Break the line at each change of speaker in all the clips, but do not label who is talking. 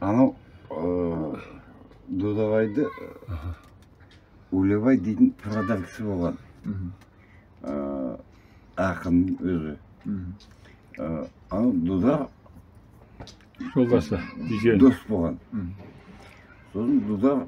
Анау Дудабайды Өлебай дейтін павлодар кісі болған. Ақын өзі. Анау Дудар
жолдасы Дүйсен
дос болған. Сосын Дудар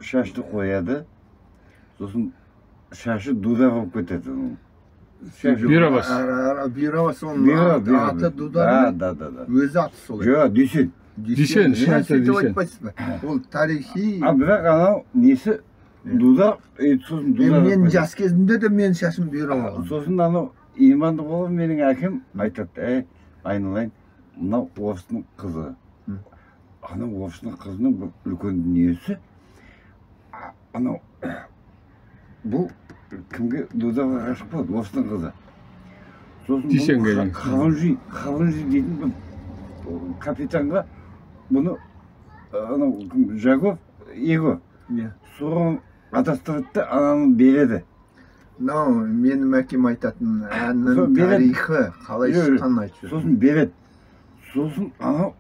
шашты қояды. Сосын шашы Дудар болып кетеді оның.
Бұйрабас.
Бұйрабас оның аты Дудар.
Да, да, да.
Өзі аты солай.
Жоқ, Дүйсен.
Дүйсен, шын айтса Дүйсен.
Ол тарихи.
А бірақ анау несі Дудар, сосын Дудар.
Мен жас кезімде де менің шашым бұйра болған.
Сосын анау иманды болып менің әкем айтады, әй, айналайын, мынау орыстың қызы. Анау орыстың қызының бір үлкен дүниесі, анау бұл кімге Дударға ғашық болады, орыстың қызы. Сосын
Дүйсенге.
Хаванжи дейтін бір капитанға бұны анау кім Жагов, Его. Соған адастырады да ананы береді.
Мынау менің әкем айтатын әннің тарихы қалай шыққанын айтып жүр.
Сосын береді. Сосын анау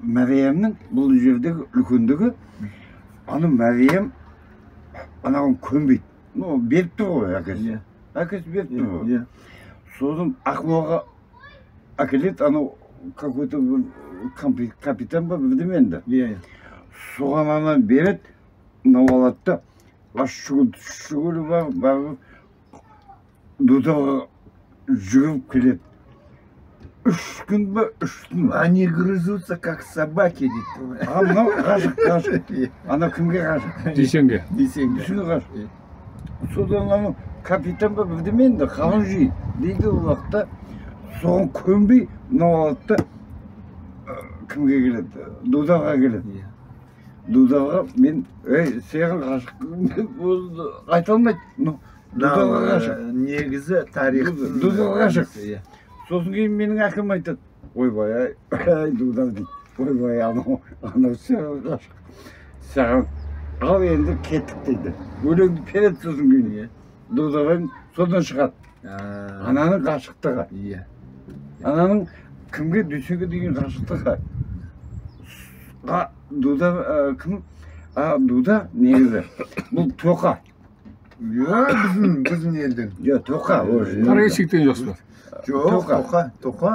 Мәриямның бұл жердегі үлкендігі, анау Мәриям анаған көнбейді. Ну, беріп тұр ғой әкесі. Әкесі беріп тұр ғой. Сосын Ақмолаға әкеледі, анау какой-то бір капитан ба бірдеме енді. Соған ананы береді, мынау алады да, шүгіл бар, барып Дударға жүгіріп келеді. 3 күн бе, 3 түн.
Они грызутся, как собаки, дейді.
А мынау ғашық, ғашық. Анау кімге ғашық?
Дүйсенге.
Дүйсенге.
Дүйсенге ғашық. Содан анау капитан ба бірдеме енді, Хаванжи дейді ол уақытта. Соған көнбей, мынау алады да кімге келеді? Дударға келеді. Дударға мен, ей, саған ғашық айта алмайды. Дударға ғашық.
Негізі тарихтың
Дударға ғашық. Сосын кейін менің әкем айтады, ойбай, ай, Дудар дейді, ойбай, анау саған ғашық. Саған ал енді кеттік дейді. Өлеңді береді сосын кейін. Дудардан содан шығады. Ананың ғашықтығы. Ананың кімге, Дүйсенге деген ғашықтығы. Дудар кім? Дудар негізі. Бұл Тоқа.
Иә, біздің елдің.
Жоқ, Тоқа.
Қаракесектен жоқсыз ба?
Жоқ, Тоқа, Тоқа.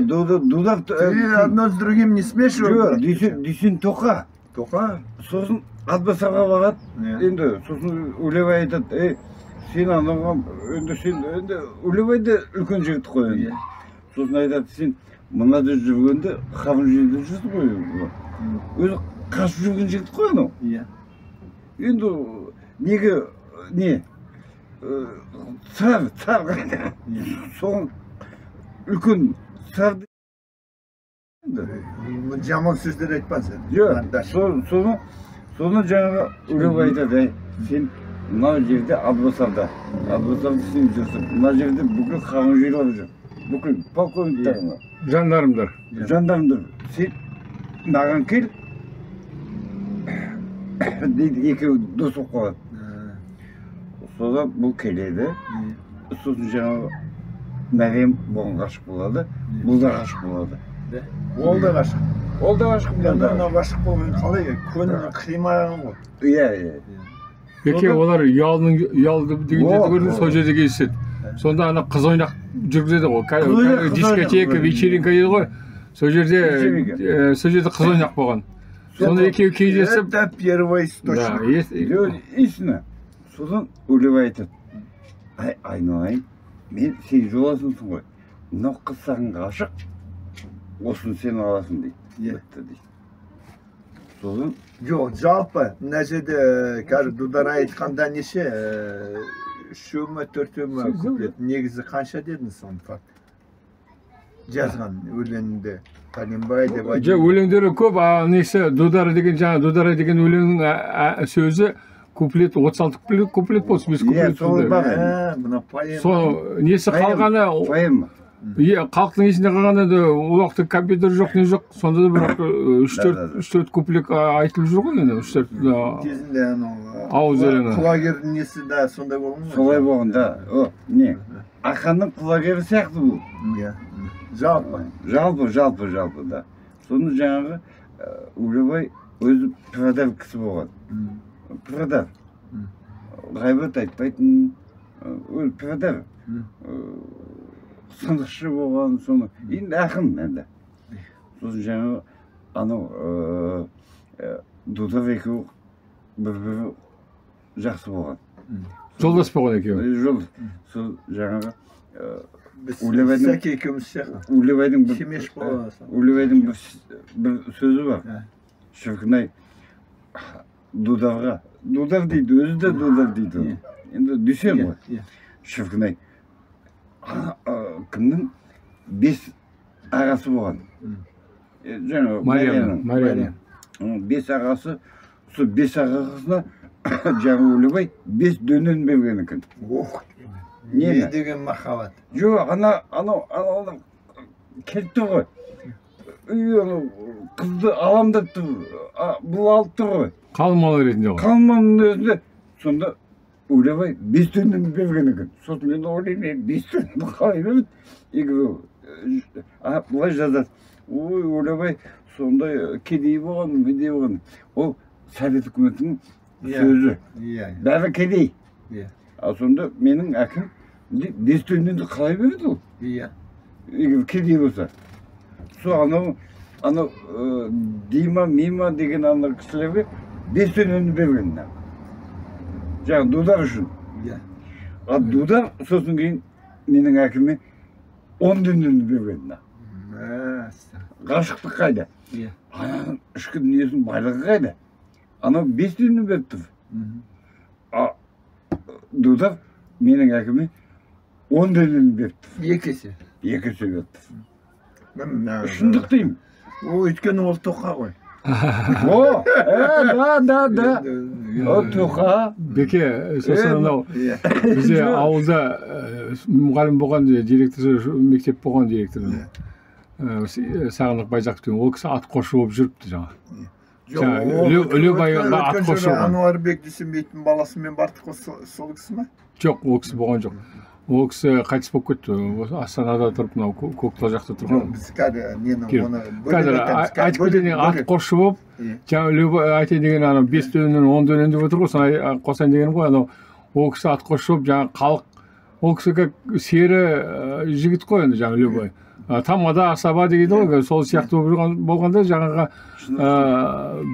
Жоқ, Дудар.
Ты одно с другим не смешивай.
Жоқ, Дүйсен Тоқа.
Тоқа.
Сосын Атбасарға барады. Енді сосын Өлебай айтады, ей, сен анауға, енді сен, енді Өлебай да үлкен жігіт қой енді. Сосын айтады, сен мынада жүргенде Хаванжиде жүрсің ғой. Өзі қашып жүрген жігіт қой анау. Енді неге, не, цар, цар, соған үлкен цар.
Жаман сөздер айтпасын.
Жоқ, соны жаңағы Өлебай айтады, әй, сен мынау жерде Атбасарда, Атбасарда сен жүрсің, мына жерде бүкіл Хаванжилар жүр, бүкіл полковниктер,
жандармдар.
Жандармдар. Сен маған кел дейді, екеуі дос болып қалады. Содан бұл келеді, сосын жаңағы Мәриям бұған ғашық болады, бұл да ғашық болады.
Ол да ғашық.
Ол да ғашық, бұл да
ғашық. Ғашық болған қалай? Көңілін қимаған ғой.
Иә, иә.
Беке, олар ұялды деген жерді көрдіңіз, сол жерде кездеседі. Сонда ана қыз ойнақ жүргізеді ғой. Дискотека, вечеринка дейді ғой. Сол жерде қыз ойнақ болған. Сонда екеуі кездесіп.
Это первый источник.
Истина. Содан Өлебай айтады, ай, айналайын, мен сен жоласынсың ғой. Мынау қыз саған ғашық, осыны сен аласың дейді. Бітті дейді. Содан
жоқ, жалпы мына жерде қазір Дудар айтқанда неше, үшеу ме, төртеу ме куплет, негізі қанша дедіңіз соны факт? Жазған өлеңінде Пәленбай деп айтты.
Жоқ, өлеңдері көп, а несі Дудар деген, жаңа Дудар деген өлеңнің сөзі куплет 36 куплет болсын, бес куплет.
Мына поэма.
Сол несі қалғаны,
поэма.
Халықтың есінде қалғаны да, ол уақытта компьютер жоқ, не жоқ, сонда да бірақ 3-4 куплет айтылып жүр ғой енді, 3-4
кезінде анау
ауыз өлеңі.
Құлагердің несі да сондай болған ғой.
Солай болған да. О, не? Ақанның Құлагері сияқты бұл.
Иә. Жалпы.
Жалпы, жалпы, жалпы да. Соны жаңағы Өлебай өзі пірадар кісі болған. Пірадар. Ғайбат айтпайтын, өзі пірадар. Сынықшы болған, соны. Енді ақын енді. Сосын жаңағы анау Дудар екеуі бір-бірі жақсы болған.
Жолдас болған екеуі.
Жолдас. Сол жаңағы
Сәке екеуміз сияқты.
Өлебайдың бір сөзі бар. Шіркін-ай, Дударға, Дудар дейді, өзі де Дудар дейді. Енді Дүйсен ғой. Шіркін-ай, кімнің 5 ағасы болған. Жаңағы
Марияның.
5 ағасы, сол 5 ағасына жаңа Өлебай 5 дөнен берген екен.
Ох, не деген махаббат.
Жоқ, анау келіп тұр ғой. Қызды алам деп тұр, бұл алып тұр ғой.
Қалың мал ретінде ғой.
Қалың малдың өзінде. Сонда Өлебай 5 дөнен берген екен. Сосын мен ойлаймын, 5 дөнен қалай береді? Былай жазады. Ой, Өлебай сондай кедей болған, кедей болған. Ол Совет үкіметінің сөзі. Бәрі кедей. Ал сонда менің әкем 5 дөненді қалай береді ол? Егер кедей болса. Сол анау Дима, Мима деген ана кісілерге 5 дөненді берген. Жаңа Дудар үшін. Ал Дудар сосын кейін менің әкеме 10 дөненді берген. Ғашықтық қайда? Ананың ішкі дүниесінің байлығы қайда? Анау 5 дөнен беріп тұр. Дудар менің әкеме 10 дөнен беріп тұр.
2 есе.
2 есе беріп тұр. Шындық деймін.
О, өйткені ол тоқа ғой.
О, да, да. О, тоқа.
Беке, сосын анау бізде ауылда мұғалім болған, директор, мектеп болған директор. Сағындық Байзақов деген, ол кісі ат қосшы болып жүріпті жаңа. Өлебайға ат қосшы болған.
Ануарбек Дүйсенбеевтің баласымен бардық қой, сол кісі ме?
Жоқ, ол кісі болған жоқ. Ол кісі қайтыс болып кетті. Астанада тұрып, мынау Көктал жақта тұрған.
Біз қазір нені оны
қазір айтып кетейін, ат қосшы болып, жаңа Өлебай айтайын деген анау 5 дөнен, 10 дөнен деп отыр ғой, соны қосайын деген ғой, анау ол кісі ат қосшы болып, жаңа халық, ол кісі как сері жігіт қой енді жаңа Өлебай. Тамада, асаба деген ғой, сол сияқты болғанда жаңағы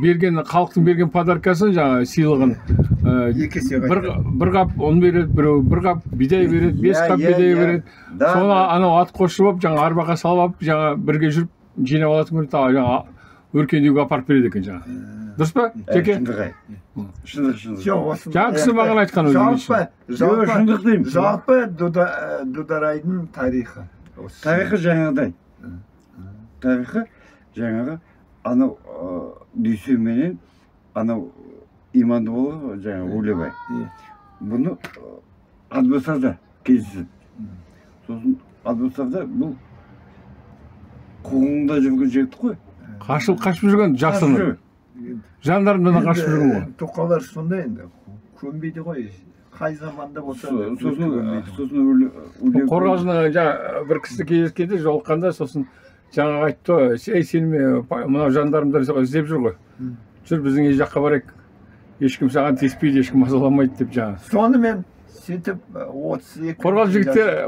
берген, халықтың берген подаркасын, жаңа сыйлығын бір қап ұн береді, біреу бір қап бидай береді, 5 қап бидай береді. Соны анау ат қосшы болып, жаңа арбаға салып алып, жаңа бірге жүріп жинап алатын көрінеді, жаңа өркендеуге апарып береді екен жаңа. Дұрыс па, Жеке?
Шындық, шындық.
Жаңа кісі маған айтқан өзі.
Шындық деймін.
Жалпы Дударайдың тарихы.
Тарихы жаңағыдай. Тарихы жаңағы анау Дүйсен менен анау иманды болған жаңағы Өлебай. Бұны Атбасарда кездеседі. Сосын Атбасарда бұл қуғында жүрген жігіт қой.
Қашып жүрген жақсыны. Жандармадан қашып жүрген ғой.
Тоқалар сондай енді, көнбейді ғой. Қай заманда болса да.
Сосын
Қорғалжында жаңа бір кісі кездескенде, жолыққанда, сосын жаңағы айтты, ей сен мынау жандармдар іздеп жүр ғой. Жүр біздің ел жаққа барайық. Ешкім саған тиіспейді, ешкім мазаламайды деп жаңа.
Сонымен сөйтіп 32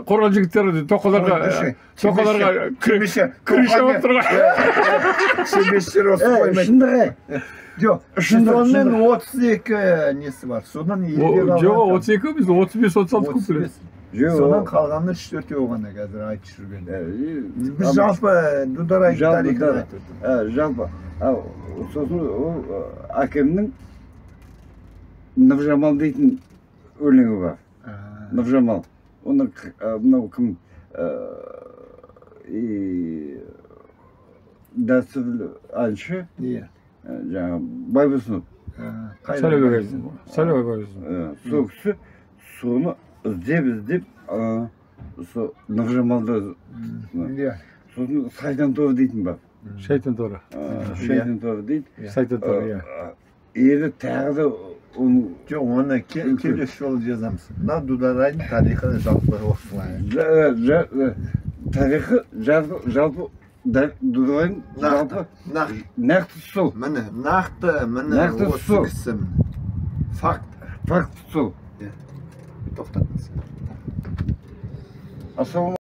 Қорғал жігіттері тоқаларға кіріше болып тұрған.
Себештер осы қоймайды.
Шындық.
Жоқ, сонымен 32 несі бар. Содан елде қалған.
Жоқ, 32 біз 35-36 көп білеміз.
Содан қалғаны 3-4 ғана қазір айтып жүрген. Біз жалпы Дударайдың тарихын айтып отырмыз.
Жалпы. Сосын ол әкемнің Нұржамал дейтін өлеңі бар. Нұржамал. Оны мынау кім дәстүрлі әнші, жаңағы Байбосынов.
Сәлеу Байбосынов.
Сол кісі соны іздеп-іздеп сол Нұржамалды. Сосын Сайтан торы дейтін бар.
Шайтан торы.
Шайтан торы дейді.
Шайтан торы, иә.
Енді тағы да оның...
Жоқ, оны келесі жолы жазамыз. Мына Дударайдың тарихы жалпы осылай.
Тарихы жалпы Дудайдың жалпы нақты сол.
Міне, нақты, міне осы кісі. Факт.
Факт сол.
Тоқтатыңыз.
Ассалаумағалейкум.